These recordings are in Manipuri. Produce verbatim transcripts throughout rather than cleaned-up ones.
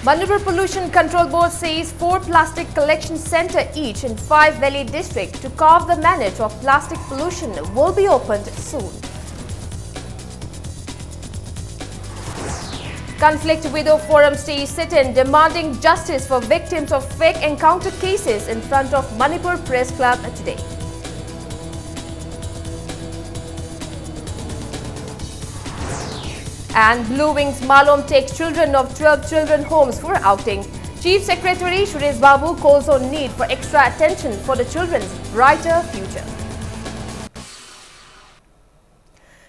Manipur Pollution Control Board says four plastic collection center each in five valley district to curb the manage of plastic pollution will be opened soon. Conflict Widow Forum stage sit-in demanding justice for victims of fake encounter cases in front of Manipur Press Club today. And Blue Wings Malom takes children of twelve children homes for outing. Chief Secretary Suresh Babu calls on need for extra attention for the children's brighter future.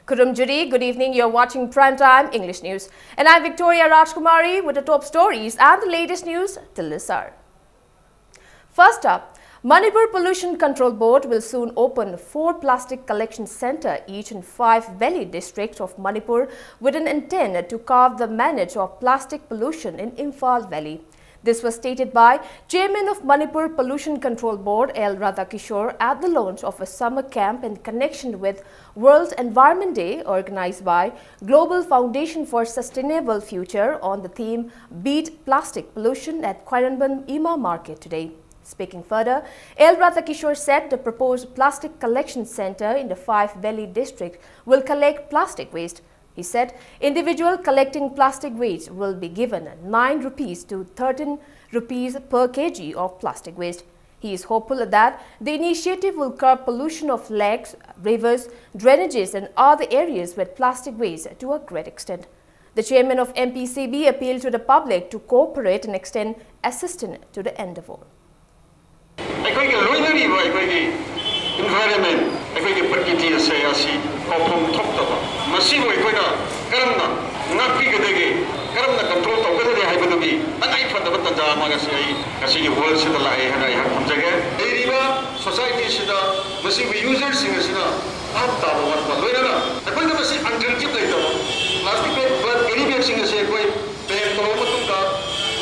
Kurum Jiri, good evening. You're watching Prime Time English News. And I'm Victoria Rajkumari with the top stories and the latest news till this hour. First up, Manipur Pollution Control Board will soon open four plastic collection center each in five valley districts of Manipur with an intent to curb the manage of plastic pollution in Imphal Valley. This was stated by Chairman of Manipur Pollution Control Board L Radhakishore at the launch of a summer camp in connection with World Environment Day, organized by Global Foundation for Sustainable Future on the theme Beat Plastic Pollution at Khwairamband Ima Market today. Speaking further, L Radhakishore said the proposed plastic collection center in the five valley district will collect plastic waste. He said individual collecting plastic waste will be given nine rupees to thirteen rupees per kg of plastic waste. He is hopeful that the initiative will curb pollution of lakes, rivers, drainages and other areas with plastic waste to a great extent. The chairman of M P C B appealed to the public to cooperate and extend assistance to the endeavor. ꯑꯩꯈꯣꯏꯒꯤ ꯂꯣꯏꯅꯔꯤꯕ ꯑꯩꯈꯣꯏꯒꯤ environment, ꯑꯩꯈꯣꯏꯒꯤ ꯄ꯭ꯔꯀꯤꯇꯤ ꯑꯁꯦ ꯑꯁꯤ ꯀꯥꯎꯐꯝ ꯊꯣꯛꯇꯕ, ꯃꯁꯤꯕꯨ ꯑꯩꯈꯣꯏꯅ ꯀꯔꯝꯅ ꯉꯥꯛꯄꯤꯒꯗꯒꯦ, ꯀꯔꯝꯅ control ꯇꯧꯒꯗꯒꯦ ꯍꯥꯏꯕꯗꯨꯒꯤ ꯇꯉꯥꯏ ꯐꯗꯕ ꯇꯥꯟꯖꯥ ꯑꯃ ꯉꯁꯤ ꯑꯩ ꯉꯁꯤꯒꯤ world ꯁꯤꯗ ꯂꯥꯛꯑꯦ ꯍꯥꯏꯅ ꯑꯩꯍꯥꯛ ꯊꯝꯖꯒꯦ꯫ ꯂꯩꯔꯤꯕ society ꯁꯤꯗ ꯃꯁꯤꯒꯤ user ꯁꯤꯡ ꯑꯁꯤꯅ ꯚꯥꯞ ꯇꯥꯕ ꯋꯥꯠꯄ ꯂꯣꯏꯅꯅ ꯑꯩꯈꯣꯏꯅ ꯃꯁꯤ alternative ꯂꯩꯇꯕ plastic bag, carry bag ꯁꯤꯡ ꯑꯁꯤ ꯑꯩꯈꯣꯏ ban ꯇꯧꯔꯕ ꯃꯇꯨꯡꯗ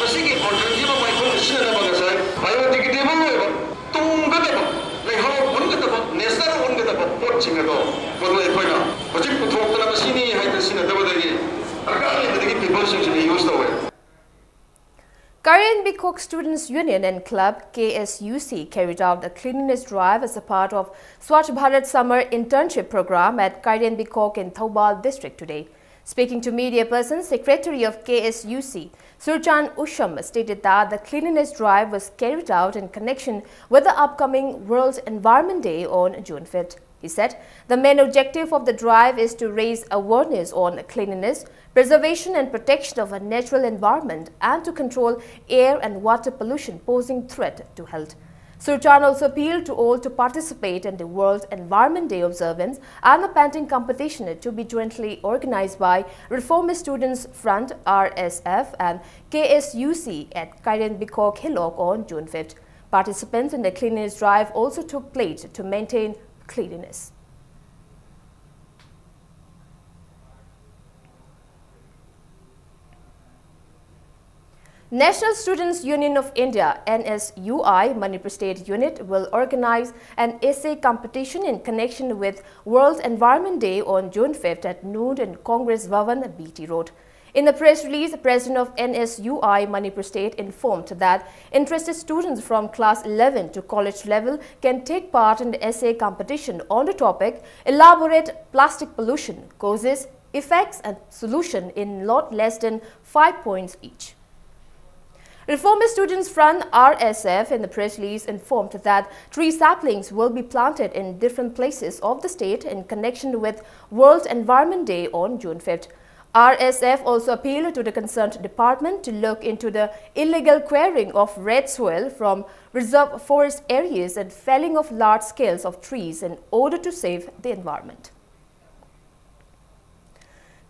ꯃꯁꯤꯒꯤ alternative ꯑꯃ ꯑꯩꯈꯣꯏꯅ ꯁꯤꯖꯤꯟꯅꯅꯕ ꯉꯁꯥꯏ biodegradable ꯑꯣꯏꯕ ꯇꯨꯡꯒꯗꯕ, ꯂꯩꯍꯥꯎ ꯑꯣꯟꯒꯗꯕ, nature ꯑꯣꯟꯒꯗꯕ ꯄꯣꯠꯁꯤꯡ ꯑꯗꯣ ꯃꯗꯨ ꯑꯩꯈꯣꯏꯅ ꯍꯧꯖꯤꯛ ꯄꯨꯊꯣꯛꯇꯅ ꯃꯁꯤꯅꯤ ꯍꯥꯏꯗꯅ ꯁꯤꯖꯤꯟꯅꯗꯕꯗꯒꯤ ꯗꯔꯀꯥꯔ ꯂꯩꯕꯗꯒꯤ people ꯁꯤꯡꯁꯤꯅ use ꯇꯧꯋꯦ꯫ Bikok Students Union and Club, K S U C, carried out a cleanliness drive as a part of Swachh Bharat Summer Internship Program at Kairen Bikok in Thoubal District today. Speaking to media person, Secretary of K S U C, Surchan Usham, stated that the cleanliness drive was carried out in connection with the upcoming World Environment Day on June fifth. He said the main objective of the drive is to raise awareness on cleanliness, preservation and protection of a natural environment, and to control air and water pollution posing threat to health. Surchan also appealed to all to participate in the World Environment Day observance and the painting competition to be jointly organized by Reformist Students Front, R S F, and K S U C at Kairen Bikok Hilok on June fifth. Participants in the cleanliness drive also took plate to maintain cleanliness. National Students Union of India, N S U I, Manipur State Unit will organize an essay competition in connection with World Environment Day on June fifth at noon in Congress Bhavan, B T Road. In the press release, the president of N S U I Manipur State informed that interested students from class eleven to college level can take part in the essay competition on the topic Elaborate Plastic Pollution, Causes, Effects and Solution in not less than five points each. Reformist Students Front, R S F, in the press release informed that tree saplings will be planted in different places of the state in connection with World Environment Day on June fifth. R S F also appealed to the concerned department to look into the illegal clearing of red soil from reserve forest areas and felling of large scales of trees in order to save the environment.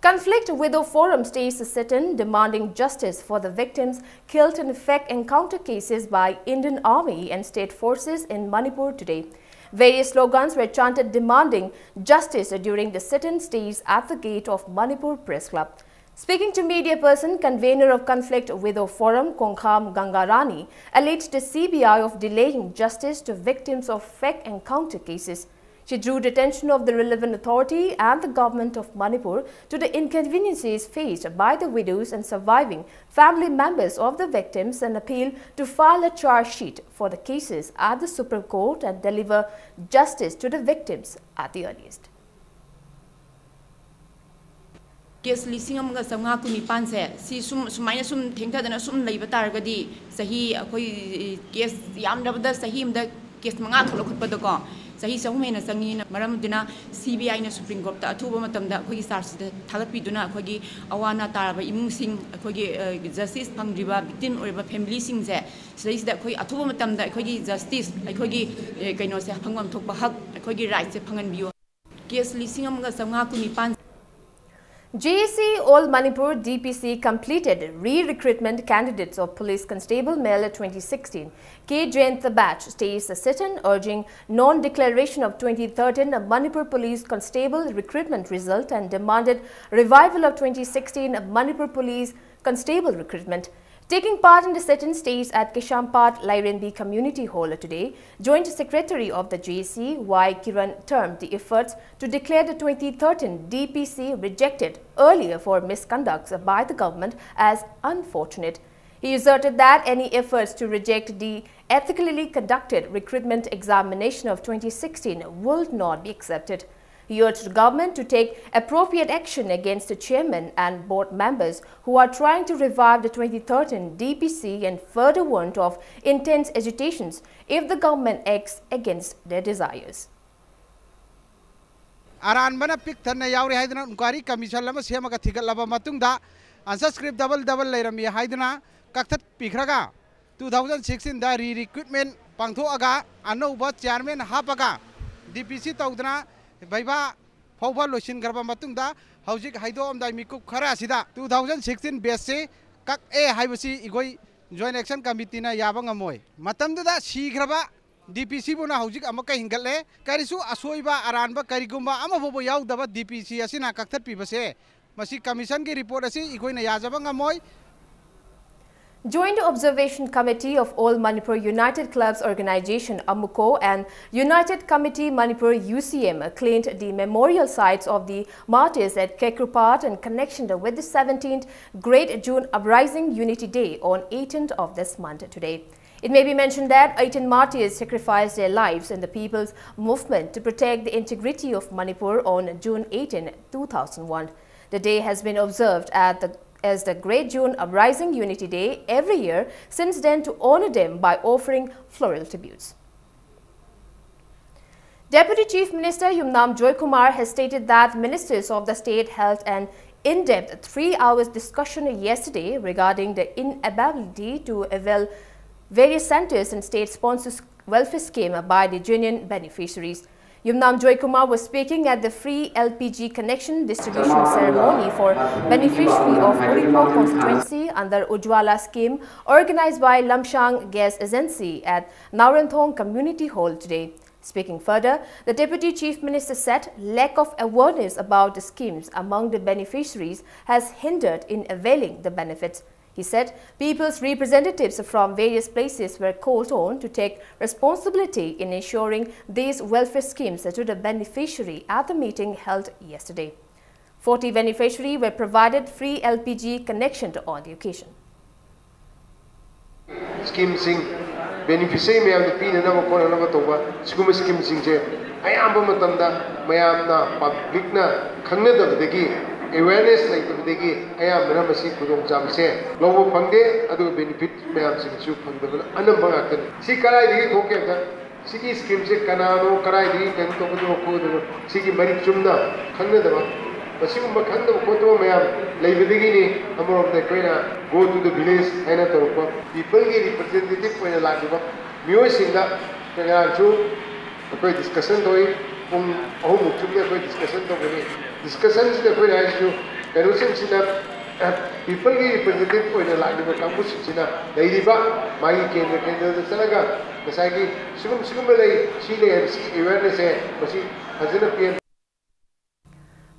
Conflict Widow Forum stages a sit-in demanding justice for the victims killed in fake encounter cases by Indian Army and state forces in Manipur today. Various slogans were chanted demanding justice during the sit-in staged at the gate of Manipur Press Club. Speaking to media person, convener of Conflict Widow Forum, Kongkham Gangarani, alleged the C B I of delaying justice to victims of fake encounter cases. She drew the attention of the relevant authority and the government of Manipur to the inconveniences faced by the widows and surviving family members of the victims and appealed to file a charge sheet for the cases at the Supreme Court and deliver justice to the victims at the earliest. Case ꯂꯤꯁꯤꯡ ꯑꯃꯒ ꯆꯥꯝꯃꯉꯥ ꯀꯨꯟꯅꯤꯄꯥꯟꯁꯦ ꯁꯤ ꯁꯨꯝ ꯁꯨꯃꯥꯏꯅ ꯁꯨꯝ ꯊꯦꯡꯊꯗꯅ ꯁꯨꯝ ꯂꯩꯕ ꯇꯥꯔꯒꯗꯤ ꯆꯍꯤ ꯑꯩꯈꯣꯏ case ꯌꯥꯝꯗ꯭ꯔꯕꯗ ꯆꯍꯤ ꯑꯃꯗ case ꯃꯉꯥ ꯈꯛ ꯂꯧꯈꯠꯄꯗꯀꯣ ꯆꯍꯤ ꯆꯍꯨꯝ ꯍꯦꯟꯅ ꯆꯪꯉꯤꯅ ꯃꯔꯝ ꯑꯗꯨꯅ CBIꯅ Supreme Courtꯇ ꯑꯊꯨꯕ ꯃꯇꯝꯗ ꯑꯩꯈꯣꯏꯒꯤ charge sheet ꯊꯥꯒꯠꯄꯤꯗꯨꯅ ꯑꯩꯈꯣꯏꯒꯤ ꯑꯋꯥ ꯑꯅꯥ ꯇꯥꯔꯕ ꯏꯃꯨꯡꯁꯤꯡ ꯑꯩꯈꯣꯏꯒꯤ justice ꯐꯪꯗ꯭ꯔꯤꯕ victim ꯑꯣꯏꯔꯤꯕ familyꯁꯤꯡꯁꯦ ꯁꯤꯗꯩꯁꯤꯗ ꯑꯩꯈꯣꯏ ꯑꯊꯨꯕ ꯃꯇꯝꯗ ꯑꯩꯈꯣꯏꯒꯤ justice ꯑꯩꯈꯣꯏꯒꯤ ꯀꯩꯅꯣꯁꯦ ꯐꯪꯐꯝ ꯊꯣꯛꯄ ꯍꯛ ꯑꯩꯈꯣꯏꯒꯤ rightꯁꯦ ꯐꯪꯍꯟꯕꯤꯌꯨ꯫ Case ꯂꯤꯁꯤꯡ ꯑꯃꯒ ꯆꯥꯝꯃꯉꯥ ꯀꯨꯟꯅꯤꯄꯥꯟ꯫ J A C All Manipur D P C completed re-recruitment candidates of Police Constable Mela twenty sixteen. K Jayanta Bach stays a sit-in urging non-declaration of twenty thirteen Manipur Police Constable recruitment result and demanded revival of twenty sixteen Manipur Police Constable recruitment. Taking part in the sit-in stays at Kishampad Lairenbi Community Hall today, Joint Secretary of the J A C Y Kiran termed the efforts to declare the twenty thirteen D P C rejected earlier for misconducts by the government as unfortunate. He asserted that any efforts to reject the ethically conducted recruitment examination of twenty sixteen will not be accepted. He urged the government to take appropriate action against the chairman and board members who are trying to revive the twenty thirteen D P C and further warned of intense agitations if the government acts against their desires. ꯑꯔꯥꯟꯕꯅ ꯄꯤꯛ ꯊꯟꯅ ꯌꯥꯎꯔꯤ ꯍꯥꯏꯗꯨꯅ inquiry commission ꯑꯃ ꯁꯦꯝꯃꯒ ꯊꯤꯒꯠꯂꯕ ꯃꯇꯨꯡꯗ answer script double double ꯂꯩꯔꯝꯃꯤ ꯍꯥꯏꯗꯨꯅ ꯀꯛꯊꯠꯄꯤꯈ꯭ꯔꯒ two thousand sixteenꯗ re-recruitment ꯄꯥꯡꯊꯣꯛꯑꯒ ꯑꯅꯧꯕ chairman ꯍꯥꯞꯄꯒ D P C ꯇꯧꯗꯅ ꯕꯩꯕꯥ ꯐꯥꯎꯕ ꯂꯣꯏꯁꯤꯟꯈ꯭ꯔꯕ ꯃꯇꯨꯡꯗ ꯍꯧꯖꯤꯛ ꯍꯥꯏꯗꯣꯛꯑꯝꯗꯥꯏ ꯃꯤꯀꯨꯞ ꯈꯔ ꯑꯁꯤꯗ two thousand sixteen batchꯁꯤ ꯀꯛꯑꯦ ꯍꯥꯏꯕꯁꯤ ꯑꯩꯈꯣꯏ Joint Action Committeeꯅ ꯌꯥꯕ ꯉꯝꯃꯣꯏ꯫ ꯃꯇꯝꯗꯨꯗ ꯁꯤꯈ꯭ꯔꯕ D P Cꯕꯨꯅ ꯍꯧꯖꯤꯛ ꯑꯃꯨꯛꯀ ꯍꯤꯡꯒꯠꯂꯦ꯫ ꯀꯔꯤꯁꯨ ꯑꯁꯣꯏꯕ ꯑꯔꯥꯟꯕ ꯀꯔꯤꯒꯨꯝꯕ ꯑꯃ ꯐꯥꯎꯕ ꯌꯥꯎꯗꯕ D P C ꯑꯁꯤꯅ ꯀꯛꯊꯠꯄꯤꯕꯁꯦ ꯃꯁꯤ commissionꯒꯤ report ꯑꯁꯤ ꯑꯩꯈꯣꯏꯅ ꯌꯥꯖꯕ ꯉꯝꯃꯣꯏ꯫ Joint Observation Committee of All Manipur United Clubs Organization, AMUCO, and United Committee Manipur, U C M, cleaned the memorial sites of the martyrs at Kekrupat in connection with the seventeenth Great June Uprising Unity Day on eighteenth of this month today. It may be mentioned that eighteen martyrs sacrificed their lives in the people's movement to protect the integrity of Manipur on June eighteen, two thousand one. The day has been observed at the as the Great June Uprising Unity Day every year since then to honor them by offering floral tributes. Deputy Chief Minister Yumnam Joykumar has stated that ministers of the state held an in-depth three hours discussion yesterday regarding the inability to avail various centers and state-sponsored welfare scheme by the genuine beneficiaries. Yumnam Joykumar was speaking at the free L P G connection distribution ceremony for beneficiary of Uripho constituency under Ujjwala scheme organized by Lamshang Gas Agency at Naorenthong Community Hall today. Speaking further, the Deputy Chief Minister said lack of awareness about the schemes among the beneficiaries has hindered in availing the benefits. He said people's representatives from various places were called on to take responsibility in ensuring these welfare schemes to the beneficiary at the meeting held yesterday. Forty beneficiaries were provided free L P G connection on the occasion. Scheme ꯁꯤꯡ beneficiary ꯃꯌꯥꯝꯗ ꯄꯤꯅꯅꯕ ꯈꯣꯠꯅꯅꯕ ꯇꯧꯕ ꯁꯤꯒꯨꯝꯕ scheme ꯁꯤꯡꯁꯦ ꯑꯌꯥꯝꯕ ꯃꯇꯝꯗ ꯃꯌꯥꯝꯅ, public ꯅ ꯈꯪꯅꯗꯕꯗꯒꯤ, awareness ꯂꯩꯇꯕꯗꯒꯤ ꯑꯌꯥꯝꯕꯅ ꯃꯁꯤ ꯈꯨꯗꯣꯡꯆꯥꯕꯁꯦ ꯂꯧꯕ ꯐꯪꯗꯦ, ꯑꯗꯨꯒ benefit ꯃꯌꯥꯝꯁꯤꯡꯁꯨ ꯐꯪꯗꯕꯅ ꯑꯅꯝꯕ ꯉꯥꯛꯇꯅꯤ꯫ ꯁꯤ ꯀꯗꯥꯏꯗꯒꯤ ꯊꯣꯛꯀꯦ ꯍꯥꯏꯕꯗ, ꯁꯤꯒꯤ scheme ꯁꯦ ꯀꯅꯥꯅꯣ, ꯀꯗꯥꯏꯗꯒꯤ ꯀꯩꯅꯣ ꯇꯧꯒꯗꯕ ꯈꯣꯠꯀꯗꯕ, ꯁꯤꯒꯤ ꯃꯔꯤꯛ ꯆꯨꯝꯅ ꯈꯪꯅꯗꯕ, ꯃꯁꯤꯒꯨꯝꯕ ꯈꯪꯗꯕ ꯈꯣꯠꯇꯕ ꯃꯌꯥꯝ ꯂꯩꯕꯗꯒꯤꯅꯤ꯫ ꯑꯃꯔꯣꯝꯗ ꯑꯩꯈꯣꯏꯅ Go to the Village ꯍꯥꯏꯅ ꯇꯧꯔꯛꯄ, people ꯒꯤ representative ꯑꯣꯏꯅ ꯂꯥꯛꯂꯤꯕ ꯃꯤꯑꯣꯏꯁꯤꯡꯗ ꯉꯔꯥꯡꯁꯨ ꯑꯩꯈꯣꯏ discussion ꯇꯧꯏ꯫ ꯄꯨꯡ ꯑꯍꯨꯝꯃꯨꯛ ꯆꯨꯞꯅ ꯑꯩꯈꯣꯏ discussion ꯇꯧꯒꯅꯤ꯫ Discussion ꯁꯤꯗ ꯑꯩꯈꯣꯏꯅ ꯍꯥꯏꯔꯤꯁꯤꯁꯨ ꯀꯩꯅꯣꯁꯤꯡꯁꯤꯅ, people ꯒꯤ representative ꯑꯣꯏꯅ ꯂꯥꯛꯂꯤꯕ ꯀꯥꯡꯕꯨꯁꯤꯡꯁꯤꯅ ꯂꯩꯔꯤꯕ ꯃꯥꯒꯤ ꯀꯦꯟꯗ꯭ꯔ ꯀꯦꯟꯗ꯭ꯔꯗ ꯆꯠꯂꯒ ꯉꯁꯥꯏꯒꯤ ꯁꯤꯒꯨꯝ ꯁꯤꯒꯨꯝꯕ ꯂꯩ, ꯁꯤ ꯂꯩ ꯍꯥꯏꯕꯁꯤ awareness ꯁꯦ ꯃꯁꯤ ꯐꯖꯅ ꯄꯤꯍꯟ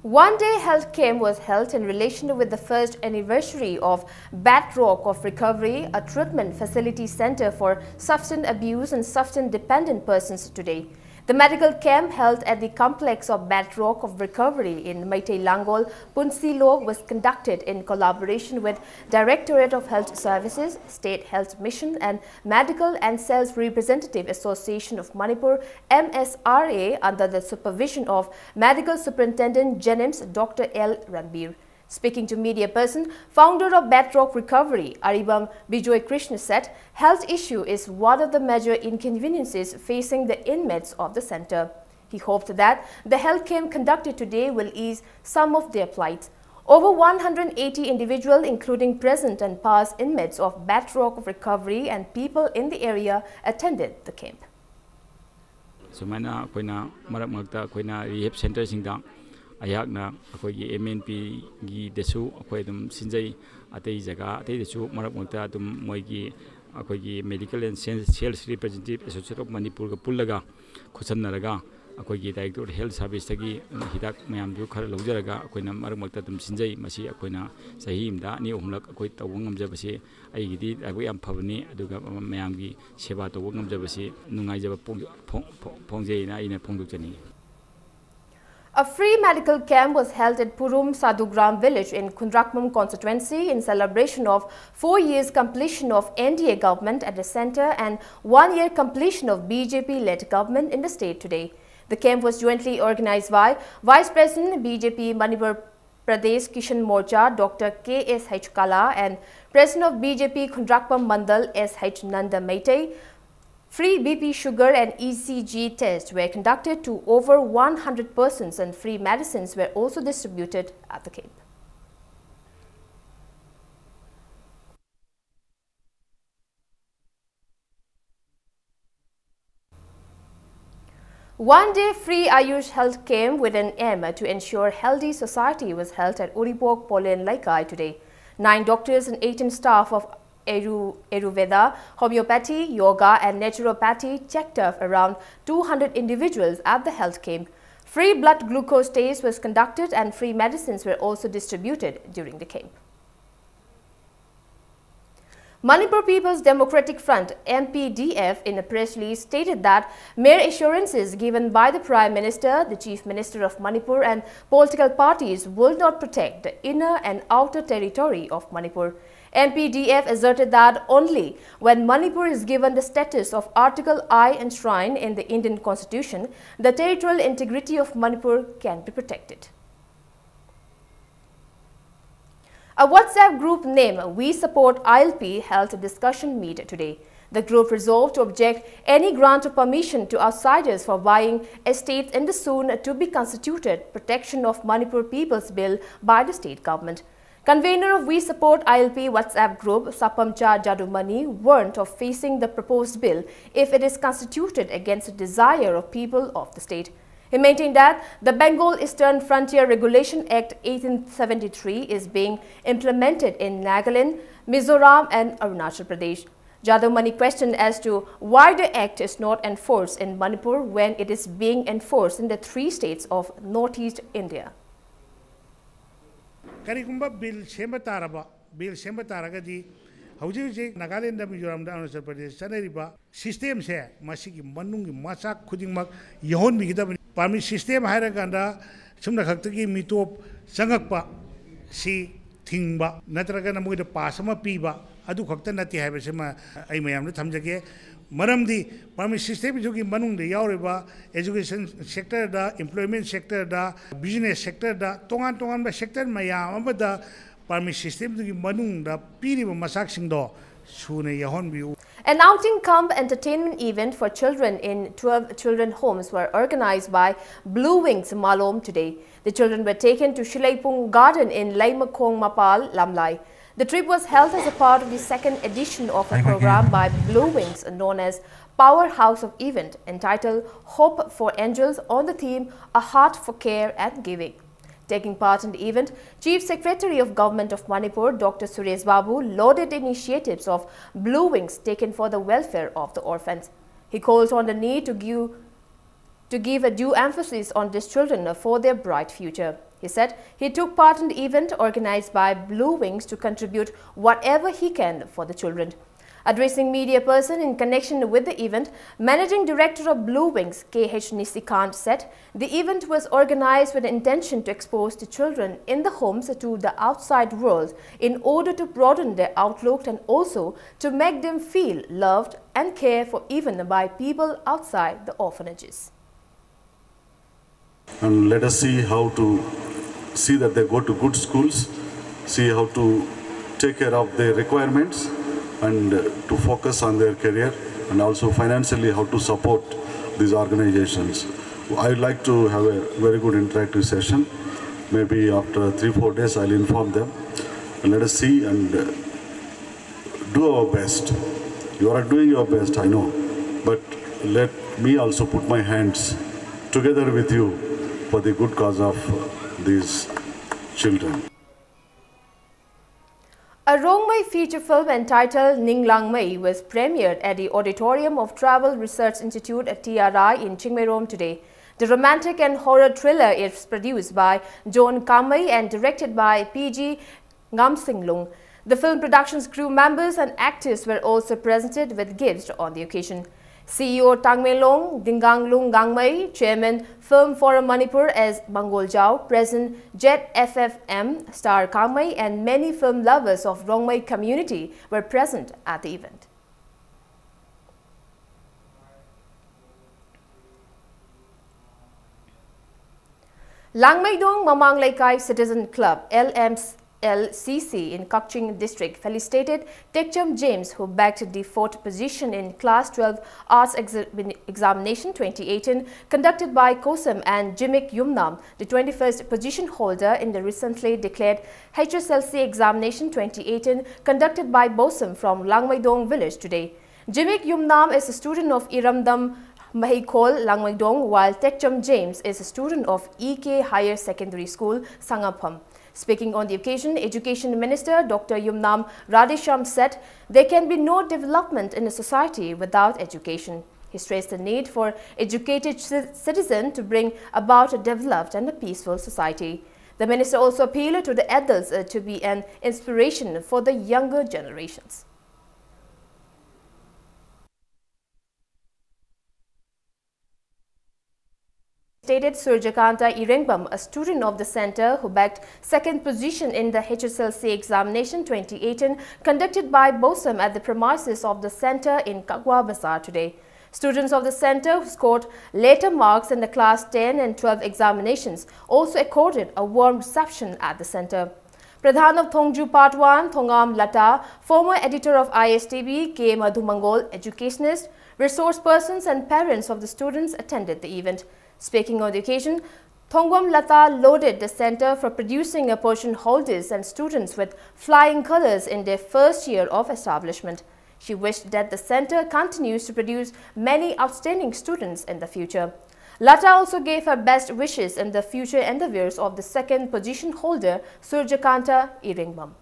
One day health camp was held in relation with the first anniversary of Bedrock of Recovery, a treatment facility center for substance abuse and substance dependent persons today. The medical camp held at the complex of Bedrock of Recovery in Meitei Langol, Punsilok was conducted in collaboration with Directorate of Health Services, State Health Mission and Medical and Sales Representative Association of Manipur, M S R A, under the supervision of Medical Superintendent JNIMS Doctor L Ranbir. Speaking to media person, founder of Bedrock Recovery, Aribam Bijoy Krishna said, health issue is one of the major inconveniences facing the inmates of the center. He hoped that the health camp conducted today will ease some of their plight. Over one hundred eighty individuals, including present and past inmates of Bedrock Recovery and people in the area, attended the camp. ꯁꯨꯃꯥꯏꯅ ꯑꯩꯈꯣꯏꯅ ꯃꯔꯛ ꯃꯔꯛꯇ ꯑꯩꯈꯣꯏꯅ ꯔꯤꯍꯦꯞ ꯁꯦꯟꯇꯔꯁꯤꯡꯗ ꯑꯩꯍꯥꯛꯅ ꯑꯩꯈꯣꯏꯒꯤ ꯑꯦꯝ ꯑꯦꯟ ꯄꯤꯒꯤꯗꯁꯨ ꯑꯩꯈꯣꯏ ꯑꯗꯨꯝ ꯁꯤꯟꯖꯩ꯫ ꯑꯇꯩ ꯖꯒꯥ ꯑꯇꯩꯗꯁꯨ ꯃꯔꯛ ꯃꯔꯛꯇ ꯑꯗꯨꯝ ꯃꯣꯏꯒꯤ ꯑꯩꯈꯣꯏꯒꯤ Medical and Sales Representative Association of ꯃꯅꯤꯄꯨꯔꯒ ꯄꯨꯜꯂꯒ ꯈꯨꯠꯁꯝꯅꯔꯒ ꯑꯩꯈꯣꯏꯒꯤ ꯗꯥꯏꯔꯦꯛꯇꯣꯔꯦꯠ ꯍꯦꯜꯊ ꯁꯥꯔꯚꯤꯁꯇꯒꯤ ꯍꯤꯗꯥꯛ ꯃꯌꯥꯝꯗꯨ ꯈꯔ ꯂꯧꯖꯔꯒ ꯑꯩꯈꯣꯏꯅ ꯃꯔꯛ ꯃꯔꯛꯇ ꯑꯗꯨꯝ ꯁꯤꯟꯖꯩ꯫ ꯃꯁꯤ ꯑꯩꯈꯣꯏꯅ ꯆꯍꯤ ꯑꯃꯗ ꯑꯅꯤ ꯑꯍꯨꯝꯂꯛ ꯑꯩꯈꯣꯏ ꯇꯧꯕ ꯉꯝꯖꯕꯁꯦ ꯑꯩꯒꯤꯗꯤ ꯂꯥꯏꯕꯛ ꯌꯥꯝ ꯐꯕꯅꯤ꯫ ꯑꯗꯨꯒ ꯃꯌꯥꯝꯒꯤ ꯁꯦꯕꯥ ꯇꯧꯕ ꯉꯝꯖꯕꯁꯤ ꯅꯨꯡꯉꯥꯏꯖꯕ ꯐꯣꯡ- ꯐꯣꯡ- ꯐꯣꯡ- ꯐꯣꯡꯖꯩꯅ ꯑꯩꯅ ꯐꯣꯡꯗꯣꯛꯆꯅꯤꯡꯏ꯫ A free medical camp was held at Purum Sadhugram village in Khundrakpam constituency in celebration of four years completion of N D A government at the center and one year completion of B J P-led government in the state today. The camp was jointly organized by Vice President B J P Manipur Pradesh Kishan Morcha Doctor K S H Kala and President of B J P Khundrakpam Mandal S H Nanda Meitei. Free B P sugar and E C G tests were conducted to over one hundred persons and free medicines were also distributed at the camp. One day free Ayush health camp with an aim to ensure healthy society was held at Uripok Polen Laikai today. Nine doctors and eighteen staff of Ayu- Ayurveda, homeopathy, yoga and naturopathy checked up around two hundred individuals at the health camp. Free blood glucose test was conducted and free medicines were also distributed during the camp. Manipur People's Democratic Front, M P D F, in a press release stated that mere assurances given by the Prime Minister, the Chief Minister of Manipur, and political parties will not protect the inner and outer territory of Manipur. M P D F asserted that only when Manipur is given the status of Article I enshrined in the Indian Constitution, the territorial integrity of Manipur can be protected. A WhatsApp group named We Support I L P held a discussion meet today. The group resolved to object any grant of permission to outsiders for buying estates in the soon to be constituted Protection of Manipur People's Bill by the state government. Convener of We Support I L P WhatsApp group, Sapamcha Jadumani, warned of facing the proposed bill if it is constituted against the desire of people of the state. He maintained that the Bengal Eastern Frontier Regulation Act eighteen seventy-three is being implemented in Nagaland, Mizoram and Arunachal Pradesh. Jadumani questioned as to why the act is not enforced in Manipur when it is being enforced in the three states of Northeast India. ꯀꯔꯤꯒꯨꯝꯕ ꯕꯤꯜ ꯁꯦꯝꯕ ꯇꯥꯔꯕ, ꯕꯤꯜ ꯁꯦꯝꯕ ꯇꯥꯔꯒꯗꯤ ꯍꯧꯖꯤꯛ ꯍꯧꯖꯤꯛ ꯅꯥꯒꯥꯂꯦꯟꯗ, ꯃꯤꯖꯣꯔꯥꯝꯗ, ꯑꯔꯨꯅꯥꯆꯜ ꯄ꯭ꯔꯗꯦꯁ ꯆꯠꯅꯔꯤꯕ ꯁꯤꯁꯇꯦꯝꯁꯦ ꯃꯁꯤꯒꯤ ꯃꯅꯨꯡꯒꯤ ꯃꯆꯥꯛ ꯈꯨꯗꯤꯡꯃꯛ ꯌꯥꯎꯍꯟꯕꯤꯒꯗꯕꯅꯤ꯫ ꯄꯥꯔꯃꯤꯠ ꯁꯤꯁꯇꯦꯝ ꯍꯥꯏꯔꯀꯥꯟꯗ ꯁꯨꯝꯅ ꯈꯛꯇꯒꯤ ꯃꯤꯇꯣꯞ ꯆꯪꯉꯛꯄ ꯁꯤ ꯊꯤꯡꯕ ꯅꯠꯇ꯭ꯔꯒꯅ ꯃꯣꯏꯗ ꯄꯥꯁ ꯑꯃ ꯄꯤꯕ ꯑꯗꯨ ꯈꯛꯇ ꯅꯠꯇꯦ ꯍꯥꯏꯕꯁꯤꯃ ꯑꯩ ꯃꯌꯥꯝꯗ ꯊꯝꯖꯒꯦ꯫ ꯃꯔꯝꯗꯤ ꯄꯥꯔꯃꯤꯠ ꯁꯤꯁꯇꯦꯝꯁꯤꯒꯤ ꯃꯅꯨꯡꯗ ꯌꯥꯎꯔꯤꯕ education sector ꯗ, employment sector ꯗ, business sector ꯗ, ꯇꯣꯉꯥꯟ ꯇꯣꯉꯥꯟꯕ sector ꯃꯌꯥꯝ ꯑꯃꯗ ꯄꯥꯔꯃꯤꯠ ꯁꯤꯁꯇꯦꯝꯗꯨꯒꯤ ꯃꯅꯨꯡꯗ ꯄꯤꯔꯤꯕ ꯃꯆꯥꯛꯁꯤꯡꯗꯣ ꯁꯨꯅ ꯌꯥꯎꯍꯟꯕꯤꯌꯨ꯫ An outing cum entertainment event for children in twelve children homes were organized by Blue Wings Malom today. The children were taken to Shileipung Garden in Leimakhong Mapal, Lamlai. The trip was held as a part of the second edition of a program by Blue Wings known as Powerhouse of Event, entitled Hope for Angels, on the theme A Heart for Care and Giving. Taking part in the event, Chief Secretary of Government of Manipur, Doctor Suresh Babu, lauded initiatives of Blue Wings taken for the welfare of the orphans. He called on the need to give to give a due emphasis on these children for their bright future. He said he took part in the event organized by Blue Wings to contribute whatever he can for the children. Addressing media person in connection with the event, Managing Director of Blue Wings, K H Nishikant, said the event was organized with the intention to expose the children in the homes to the outside world in order to broaden their outlook and also to make them feel loved and cared for even by people outside the orphanages. And let us see how to see that they go to good schools, see how to take care of their requirements, and uh, to focus on their career, and also financially how to support these organizations. I would like to have a very good interactive session. Maybe after three, four days, I'll inform them. And let us see and uh, do our best. You are doing your best, I know. But let me also put my hands together with you for the good cause of uh, these children. A Rongmei feature film entitled Ninglangmei was premiered at the auditorium of Travel Research Institute at T R I in Chingmeirom today. The romantic and horror thriller is produced by John Kamei and directed by P G Ngamsinglung. The film production's crew members and actors were also presented with gifts on the occasion. C E O Tangmelong Dinganglung Gangmei, Chairman Film Forum Manipur S Mangoljao, President Jet F F M Star Kangmei, and many film lovers of Rongmei community were present at the event. Langmeidong Mamang Leikai Citizen Club, L M L C C in Kakching District, felicitated Tekcham James, who bagged the fourth position in Class twelve Arts Exam- Examination twenty eighteen conducted by COHSEM, and Jimik Yumnam, the twenty-first position holder in the recently declared H S L C Examination twenty eighteen conducted by BOHSEM from Langmeidong village today. Jimik Yumnam is a student of Iramdam Maheikol Langmeidong, while Tekcham James is a student of E K Higher Secondary School, Sangapham. Speaking on the occasion, Education Minister Doctor Yumnam Radheshyam said there can be no development in a society without education. He stressed the need for educated ci- citizen to bring about a developed and a peaceful society. The minister also appealed to the adults uh, to be an inspiration for the younger generations. Stated Surjakanta Irengbam, a student of the center who bagged second position in the H S L C examination twenty eighteen conducted by BOSEM at the premises of the center in Kagwa Bazar today. Students of the center who scored later marks in the class ten and twelve examinations also accorded a warm reception at the center. Pradhan of Thongju Part one, Thongam Lata, former editor of I S T V, K Madhumangol, educationist, resource persons and parents of the students attended the event. Speaking on the occasion, Thongwam Lata lauded the center for producing a portion holders and students with flying colors in their first year of establishment. She wished that the center continues to produce many outstanding students in the future. Lata also gave her best wishes in the future endeavors of the second position holder, Surjakanta Iringbam.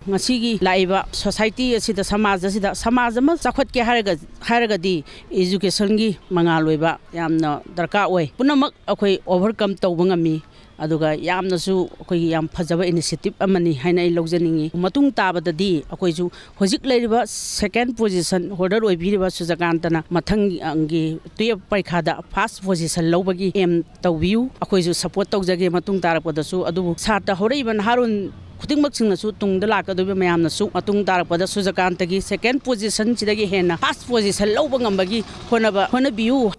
ꯉꯁꯤꯒꯤ ꯂꯥꯛꯏꯕ ꯁꯣꯁꯥꯏꯇꯤ ꯑꯁꯤꯗ, ꯁꯃꯥꯖ ꯑꯁꯤꯗ, ꯁꯃꯥꯖ ꯑꯃ ꯆꯥꯎꯈꯠꯀꯦ ꯍꯥꯏꯔꯒ, ꯍꯥꯏꯔꯒꯗꯤ ꯏꯖꯨꯀꯦꯁꯟꯒꯤ ꯃꯉꯥꯜ ꯑꯣꯏꯕ ꯌꯥꯝꯅ ꯗꯔꯀꯥꯔ ꯑꯣꯏ꯫ ꯄꯨꯝꯅꯃꯛ ꯑꯩꯈꯣꯏ ꯑꯣꯚꯔꯀꯝ ꯇꯧꯕ ꯉꯝꯃꯤ꯫ ꯑꯗꯨꯒ ꯌꯥꯝꯅꯁꯨ ꯑꯩꯈꯣꯏꯒꯤ ꯌꯥꯝ ꯐꯖꯕ ꯏꯅꯤꯁꯤꯌꯦꯇꯤꯚ ꯑꯃꯅꯤ ꯍꯥꯏꯅ ꯑꯩ ꯂꯧꯖꯅꯤꯡꯉꯤ꯫ ꯃꯇꯨꯡ ꯇꯥꯕꯗꯗꯤ ꯑꯩꯈꯣꯏꯁꯨ ꯍꯧꯖꯤꯛ ꯂꯩꯔꯤꯕ ꯁꯦꯀꯦꯟ ꯄꯣꯖꯤꯁꯟ ꯍꯣꯜꯗꯔ ꯑꯣꯏꯕꯤꯔꯤꯕ ꯁꯨꯖꯀꯥꯟꯇꯅ ꯃꯊꯪꯒꯤ ꯇꯨꯌꯦꯜꯐ ꯄꯔꯤꯈꯥꯗ ꯐꯥꯔꯁ ꯄꯣꯖꯤꯁꯟ ꯂꯧꯕꯒꯤ ꯑꯦꯝ ꯇꯧꯕꯤꯌꯨ꯫ ꯑꯩꯈꯣꯏꯁꯨ ꯁꯄꯣꯔꯠ ꯇꯧꯖꯒꯦ ꯃꯇꯨꯡ ꯇꯥꯔꯛꯄꯗꯁꯨ꯫ ꯑꯗꯨꯕꯨ ꯁꯥꯇ꯭ꯔ ꯍꯧꯔꯛꯏꯕ ꯅꯍꯥꯔꯣꯟ ꯈꯨꯗꯤꯡꯃꯛꯁꯤꯡꯅꯁꯨ ꯇꯨꯡꯗ ꯂꯥꯛꯀꯗꯧꯔꯤꯕ ꯃꯌꯥꯝꯅꯁꯨ ꯃꯇꯨꯡ ꯇꯥꯔꯛꯄꯗ ꯁꯨꯖꯀꯥꯟꯇꯒꯤ ꯁꯦꯀꯦꯟ ꯄꯣꯖꯤꯁꯟꯁꯤꯗꯒꯤ ꯍꯦꯟꯅ ꯐꯥꯔꯁ ꯄꯣꯖꯤꯁꯟ ꯂꯧꯕ ꯉꯝꯕꯒꯤ ꯍꯣꯠꯅꯕ, ꯍꯣꯠꯅꯕꯤꯌꯨ꯫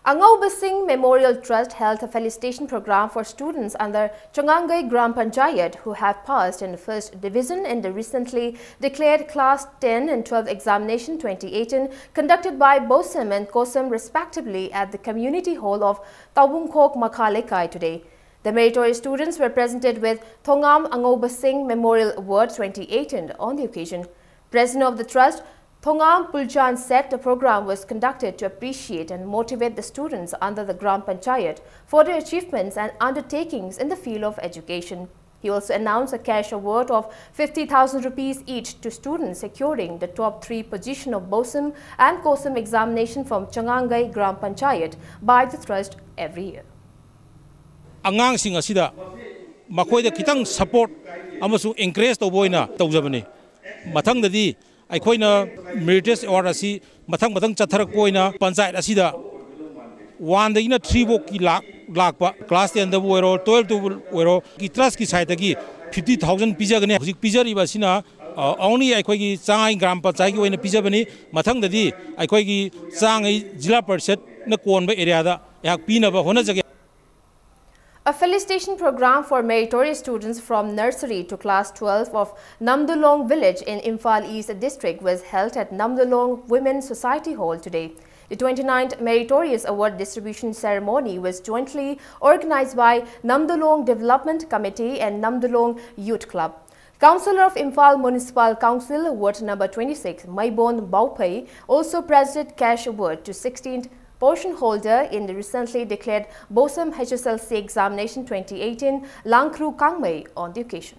Angauba Singh Memorial Trust held a felicitation program for students under Changangai Gram Panchayat who have passed in the first division in the recently declared Class ten and twelve examination twenty eighteen conducted by BOSEM and COSEM respectively at the community hall of Taubungkhok Makha Lekai today. The meritorious students were presented with Thongam Angauba Singh Memorial Award twenty eighteen on the occasion. President of the trust, Thongam Pulchan said the program was conducted to appreciate and motivate the students under the Gram Panchayat for their achievements and undertakings in the field of education. He also announced a cash award of fifty thousand rupees each to students securing the top three position of BOSEM and COSEM examination from Changangai Gram Panchayat by the trust every year. ꯑꯉꯥꯡꯁꯤꯡ ꯑꯁꯤꯗ ꯃꯈꯣꯏꯗ ꯈꯤꯇꯪ support ꯑꯃꯁꯨꯡ encourage ꯇꯧꯕ ꯑꯣꯏꯅ ꯇꯧꯖꯕꯅꯤ꯫ ꯃꯊꯪꯗꯗꯤ ꯑꯩꯈꯣꯏꯅ Meritorious Award ꯑꯁꯤ ꯃꯊꯪ ꯃꯊꯪ ꯆꯠꯊꯔꯛꯄ ꯑꯣꯏꯅ ꯄꯟꯆꯥꯌꯠ ꯑꯁꯤꯗ one ꯗꯒꯤꯅ three ꯐꯥꯎꯀꯤ ꯂꯥꯛ ꯂꯥꯛꯄ class ten ꯗꯕꯨ ꯑꯣꯏꯔꯣ, twelve ꯇꯕꯨ ꯑꯣꯏꯔꯣ, trust ꯀꯤ side ꯇꯒꯤ fifty thousand ꯄꯤꯖꯒꯅꯤ꯫ ꯍꯧꯖꯤꯛ ꯄꯤꯖꯔꯤꯕ ꯑꯁꯤꯅ only ꯑꯩꯈꯣꯏꯒꯤ ꯆꯥꯡꯉꯩ ꯒ꯭ꯔꯥꯝ ꯄꯟꯆꯥꯌꯠꯀꯤ ꯑꯣꯏꯅ ꯄꯤꯖꯕꯅꯤ꯫ ꯃꯊꯪꯗꯗꯤ ꯑꯩꯈꯣꯏꯒꯤ ꯆꯥꯡꯉꯩ ꯖꯤꯂꯥ ꯄꯔꯤꯁꯠꯅ ꯀꯣꯟꯕ area ꯗ ꯑꯩꯍꯥꯛ ꯄꯤꯅꯕ ꯍꯣꯠꯅꯖꯒꯦ꯫ A felicitation program for meritorious students from nursery to class twelve of Namdulong village in Imphal East district was held at Namdulong Women Society Hall today. The twenty-ninth Meritorious Award distribution ceremony was jointly organized by Namdulong Development Committee and Namdulong Youth Club. Councillor of Imphal Municipal Council, Ward number twenty-six, Maibon Baophei, also presented cash award to sixteenth portion holder in the recently declared BOSEM H S L C examination twenty eighteen, Langkru Kangmei, on the occasion.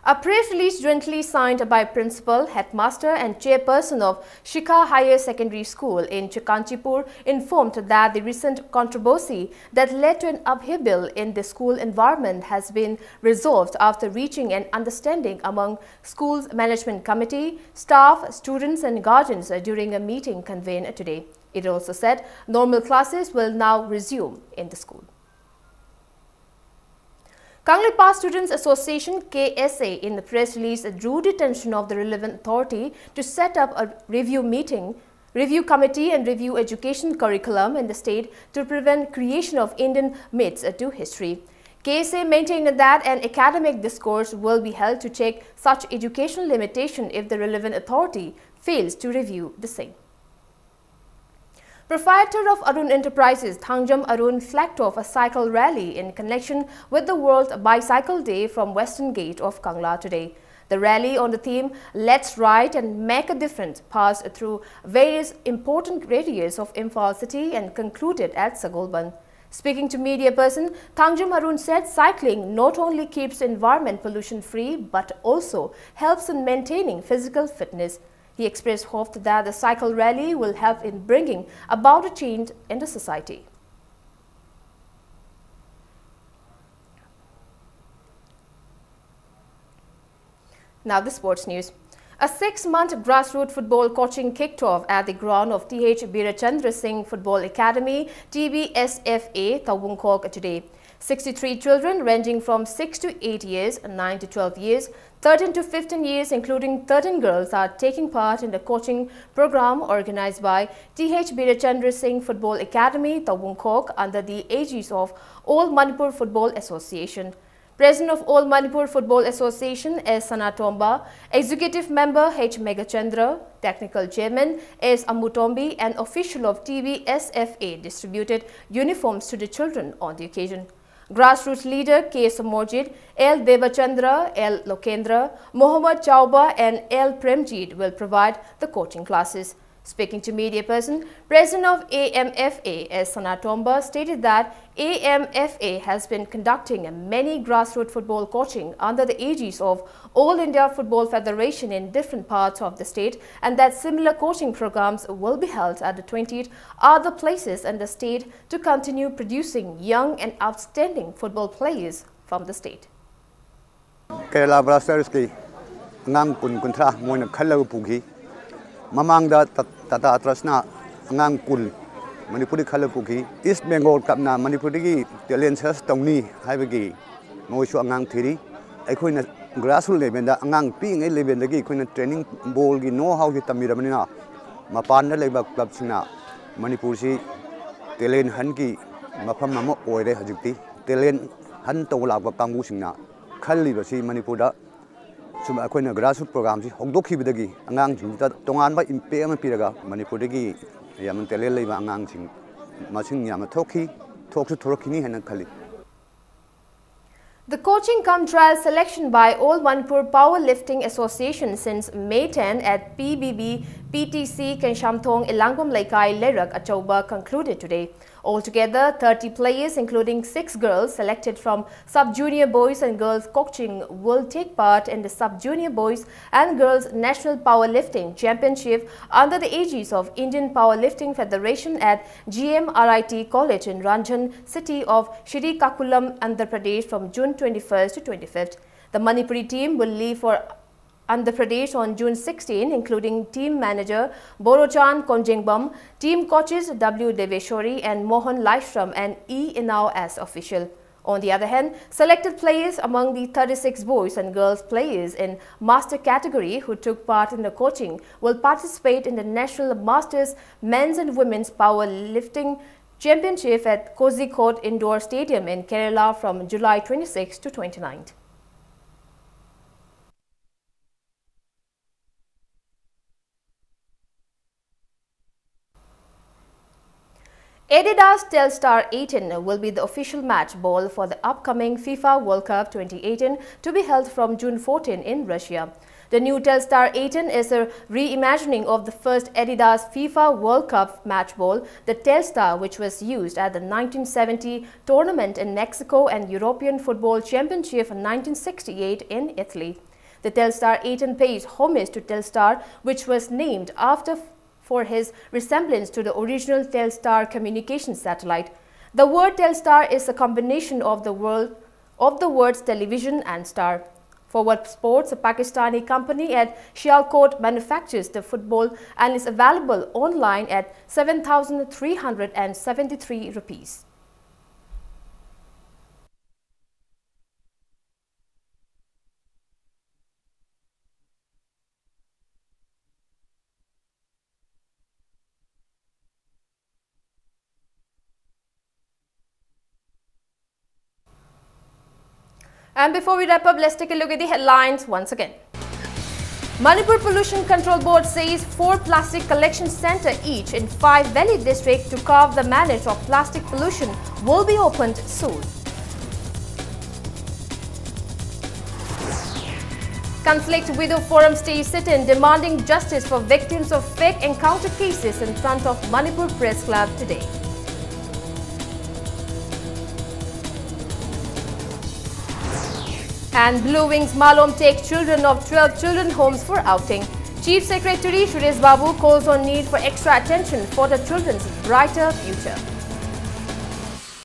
A press release jointly signed by Principal, Headmaster and Chairperson of Shikha Higher Secondary School in Chikanchipur informed that the recent controversy that led to an upheaval in the school environment has been resolved after reaching an understanding among school's management committee, staff, students and guardians during a meeting convened today. It also said normal classes will now resume in the school. Kangleipak Students Association, K S A, in the press release drew the attention of the relevant authority to set up a review meeting, review committee and review education curriculum in the state to prevent creation of Indian myths to history. K S A maintained that an academic discourse will be held to check such educational limitation if the relevant authority fails to review the same. Proprietor of Arun Enterprises, Thangjam Arun, flagged off a cycle rally in connection with the World Bicycle Day from Western Gate of Kangla today. The rally on the theme "Let's Ride and Make a Difference" passed through various important areas of Imphal city and concluded at Sagolband. Speaking to media person, Thangjum Arun said cycling not only keeps environment pollution free but also helps in maintaining physical fitness. He expressed hope that the cycle rally will help in bringing about a change in the society. Now the sports news. A six-month grassroots football coaching kicked off at the ground of T H Birachandra Singh Football Academy, T B S F A, Tawungkhok today. Sixty-three children ranging from six to eight years, nine to twelve years, thirteen to fifteen years, including thirteen girls, are taking part in the coaching program organized by T H Birachandra Singh Football Academy, Tawungkhok, under the aegis of All Manipur Football Association. President of All Manipur Football Association, S Sanatomba, Executive Member H Meghachandra, Technical Chairman S Amutombi, and official of T B S F A distributed uniforms to the children on the occasion. Grassroots leader K Samorjit, L Devachandra, L Lokendra, Mohammad Chauba, and L Premjit will provide the coaching classes. Speaking to media person, President of A M F A, S Sanatomba, stated that A M F A has been conducting many grassroots football coaching under the aegis of All India Football Federation in different parts of the state, and that similar coaching programs will be held at the twenty-eight other places in the state to continue producing young and outstanding football players from the state. Kerala Blastersꯀꯤ ꯑꯉꯥꯡ ꯀꯨꯟ ꯀꯨꯟꯊ꯭ꯔꯥ ꯃꯣꯏꯅ ꯈꯜꯂꯒ ꯄꯨꯈꯤ꯫ ꯃꯃꯥꯡꯗ ꯇ- Tata Trustꯅ ꯑꯉꯥꯡ ꯀꯨꯟ ꯃꯅꯤꯄꯨꯔꯗꯒꯤ ꯈꯜꯂꯒ ꯄꯨꯈꯤ꯫ East Bengal Cupꯅ ꯃꯅꯤꯄꯨꯔꯗꯒꯤ talent search ꯇꯧꯅꯤ ꯍꯥꯏꯕꯒꯤ ꯃꯣꯏꯁꯨ ꯑꯉꯥꯡ ꯊꯤꯔꯤ꯫ ꯑꯩꯈꯣꯏꯅ grassroots levelꯗ ꯑꯉꯥꯡ ꯄꯤꯛꯏꯉꯩ levelꯗꯒꯤ ꯑꯩꯈꯣꯏꯅ training, ballꯒꯤ know howꯁꯤ ꯇꯝꯕꯤꯔꯕꯅꯤꯅ ꯃꯄꯥꯟꯗ ꯂꯩꯕ clubꯁꯤꯡꯅ ꯃꯅꯤꯄꯨꯔꯁꯤ talent huntꯀꯤ ꯃꯐꯝ ꯑꯃ ꯑꯣꯏꯔꯦ ꯍꯧꯖꯤꯛꯇꯤ꯫ Talent hunt ꯇꯧꯕ ꯂꯥꯛꯄ ꯀꯥꯡꯕꯨꯁꯤꯡꯅ ꯈꯜꯂꯤꯕꯁꯤ ꯃꯅꯤꯄꯨꯔꯗ ꯁꯨꯝ ꯑꯩꯈꯣꯏꯅ grassroots programꯁꯤ ꯍꯧꯗꯣꯛꯈꯤꯕꯗꯒꯤ ꯑꯉꯥꯡꯁꯤꯡꯁꯤꯗ ꯇꯣꯉꯥꯟꯕ impact ꯑꯃ ꯄꯤꯔꯒ ꯃꯅꯤꯄꯨꯔꯗꯒꯤ ꯌꯥꯝꯅ talent ꯂꯩꯕ ꯑꯉꯥꯡꯁꯤꯡ ꯃꯁꯤꯡ ꯌꯥꯝꯅ ꯊꯣꯛꯈꯤ, ꯊꯣꯛꯁꯨ ꯊꯣꯔꯛꯈꯤꯅꯤ ꯍꯥꯏꯅ ꯈꯜꯂꯤ꯫ The coaching cum trial selection by All Manipur Powerlifting Association since May ten at P B B P T C Kenshamthong Elangom Leikai Leirak Achauba concluded today. Altogether, thirty players, including six girls selected from sub-junior boys and girls coaching, will take part in the sub-junior boys and girls national powerlifting championship under the aegis of Indian Powerlifting Federation at G M R I T College in Ranjan City of Srikakulam, Andhra Pradesh from June twenty-first to twenty-fifth. The Manipuri team will leave for Andhra Pradesh on June sixteen, including team manager Borochan Konjengbam, team coaches W Deveshwari and Mohan Laishram and E Inao as official. On the other hand, selected players among the thirty-six boys and girls players in master category who took part in the coaching will participate in the National Masters Men's and Women's Powerlifting Championship at Kozhikode Indoor Stadium in Kerala from July twenty-sixth to twenty-ninth. Adidas Telstar eighteen will be the official match ball for the upcoming FIFA World Cup twenty eighteen, to be held from June fourteen in Russia. The new Telstar eighteen is a reimagining of the first Adidas FIFA World Cup match ball, the Telstar, which was used at the nineteen seventy tournament in Mexico and European Football Championship nineteen sixty-eight in Italy. The Telstar eighteen pays homage to Telstar, which was named after for his resemblance to the original Telstar communication satellite. The word Telstar is a combination of the word, of the words television and star. Forward Sports, a Pakistani company at Sialkot, manufactures the football and is available online at seven thousand three hundred and seventy-three rupees. And before we wrap up, let's take a look at the headlines once again. Manipur Pollution Control Board says four plastic collection center each in five Valley district to curb the manage of plastic pollution will be opened soon. Conflict Widow Forum stays sit-in demanding justice for victims of fake encounter cases in front of Manipur Press Club today. And Blue Wings Malom take children of twelve children homes for outing. Chief Secretary Suresh Babu calls on need for extra attention for the children's brighter future.